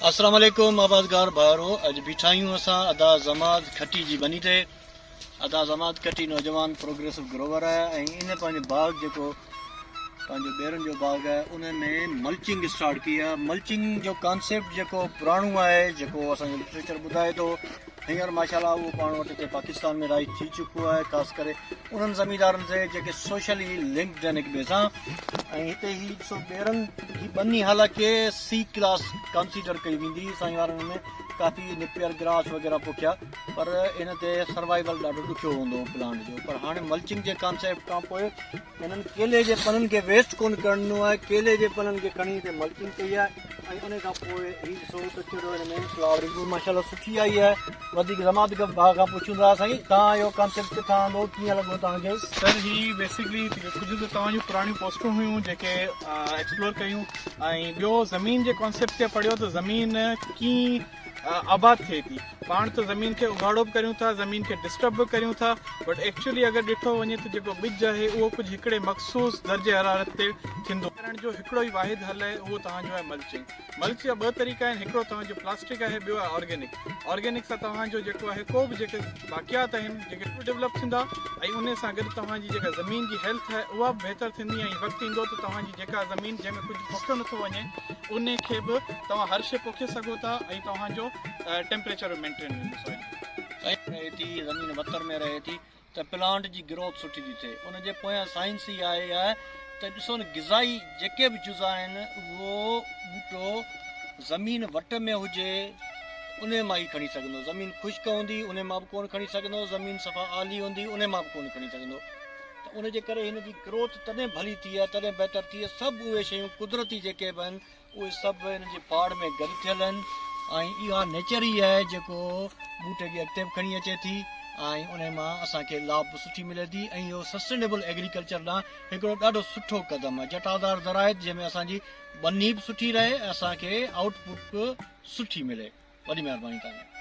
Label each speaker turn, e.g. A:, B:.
A: السلام عليڪم آبادگار ڀائرو اڄ بيٺا آهيون اسان ادا زماد کٽي جي ٻني تي ادا زماد کٽي نوجوان پروگريسو گروور آهي ۽ ان پنهنجو باغ جيڪو پنهنجو ٻيرن جو باغ آهي ان ۾ ملچنگ اسٽارٽ ڪئي آهي ملچنگ جو ڪانسيپٽ جيڪو پراڻو آهي جيڪو اسان جو لٽريچر ٻڌائي ٿو هينئر ماشاءالله اهو پاڻ وٽ هتي پاڪستان ۾ رائج ٿي چڪو آهي خاص ڪري انهن زميندارن تي جيڪي سوشلي لنڪڊ آهن هڪ ٻئي سان ۽ هتي هي ڏسو ٻيرن هي ٻني حالانڪه سي ڪلاس ڪنسيڊر ڪئي ويندي سائين وارن ۾ ڪافي نپيئر گراس وغيره پوکيا پر ان تي سروائيول ڏاڍو ڏکيو هوندو هو پلانٽ جو پر هاڻي ملچنگ جي ڪانسيپٽ کان پوء هنن ڪيلي جي پنن کي ويسٽ ڪونه ڪرڻ ڏنو آهي ڪيلي جي پنن کي کڻي هتي ملچنگ ڪئي آهي ۽ ان کان پوء هي ڏسو ته ڪهڙو هن ۾ فلاورنگ به ماشاءالله سٺي آئي آهي وڌيڪ زماد ڀاء کان پڇون ٿا سائين توهان اهو ڪانسيپٽ ڪٿان آندو ڪيئن لڳو توهان کي؟
B: سر هي بيسڪلي ڪجهه ته توهان جون پراڻيون پوسٽون هيون جيڪي ايڪسپلور ڪيون ۽ ٻيو زمين جي ڪانسيپٽ تي پڙهيو ته زمين ڪيئن آباد ٿئي ٿي. پاڻ ته زمين کي اگهاڙو به ڪريون ٿا، زمين کي ڊسٽرب به ڪريون ٿا، بٽ ايڪچولي اگر ڏٺو وڃي ته جيڪو ٻج آهي اهو ڪجهه هڪڙي مخصوص درجه حرارت تي ٿيندو. ڪرڻ جو هڪڙو ئي واحد حل آهي اهو توهان جو آهي ملچنگ. ملچ جا ٻه طريقا آهن هڪڙو توهان جو پلاسٽڪ آهي ٻيو آهي آرگينڪ. آرگينڪ سان توهان جو جيڪو آهي ڪو به جيڪي باقيات آهن جيڪي به ڊولپ ٿيندا ۽ انهي سان گڏ توهان جي جيڪا زمين جي هيلٿ آهي اها به بهتر ٿيندي ۽ وقت ايندو ته توهان جي جيڪا زمين جنهن ۾ ڪجهه پوکيو نٿو وڃي انهي کي به توهان هر شيء پوکي سگهو ٿا ۽ توهان جو ٽيمپريچر به مينٽين رهندو سوائل جو.
A: رهي ٿي زمين وتر ۾ رهي ٿي ته پلانٽ جي گروٿ سٺي ٿي ٿئي ان جي پويان سائنس ئي آهي آهي ته ڏسو نه غذائي جيڪي به جزا آهن اهو ٻوٽو زمين وٽ ۾ هجي انهي مان ئي کڻي سگهندو زمين خشڪ هوندي انهي مان به ڪونه کڻي سگهندو زمين صفا آلي هوندي انهي مان به ڪونه کڻي سگهندو ته ان جي ڪري هن جي گروٿ تڏهن ڀلي ٿي آهي تڏهن بهتر ٿي آهي سڀ اهي شيون قدرتي جيڪي به آهن اهي سڀ هن جي پاڙ ۾ گڏ ٿيل آهن ۽ اها نيچر ئي آهي جيڪو ٻوٽي کي اڳتي به کڻي اچي ٿي ۽ ان مان اسان کي لاڀ به سٺي ملي ٿي ۽ اهو سسٽينيبل ايگريڪلچر ڏانهن هڪڙو ڏاڍو سٺو قدم آهي جٽادار زراعت جنهن ۾ اسان جي ٻني به سٺي رهي ۽ اسان کي آئوٽ پٽ به سٺي ملي وڏي مهرباني توهان جي.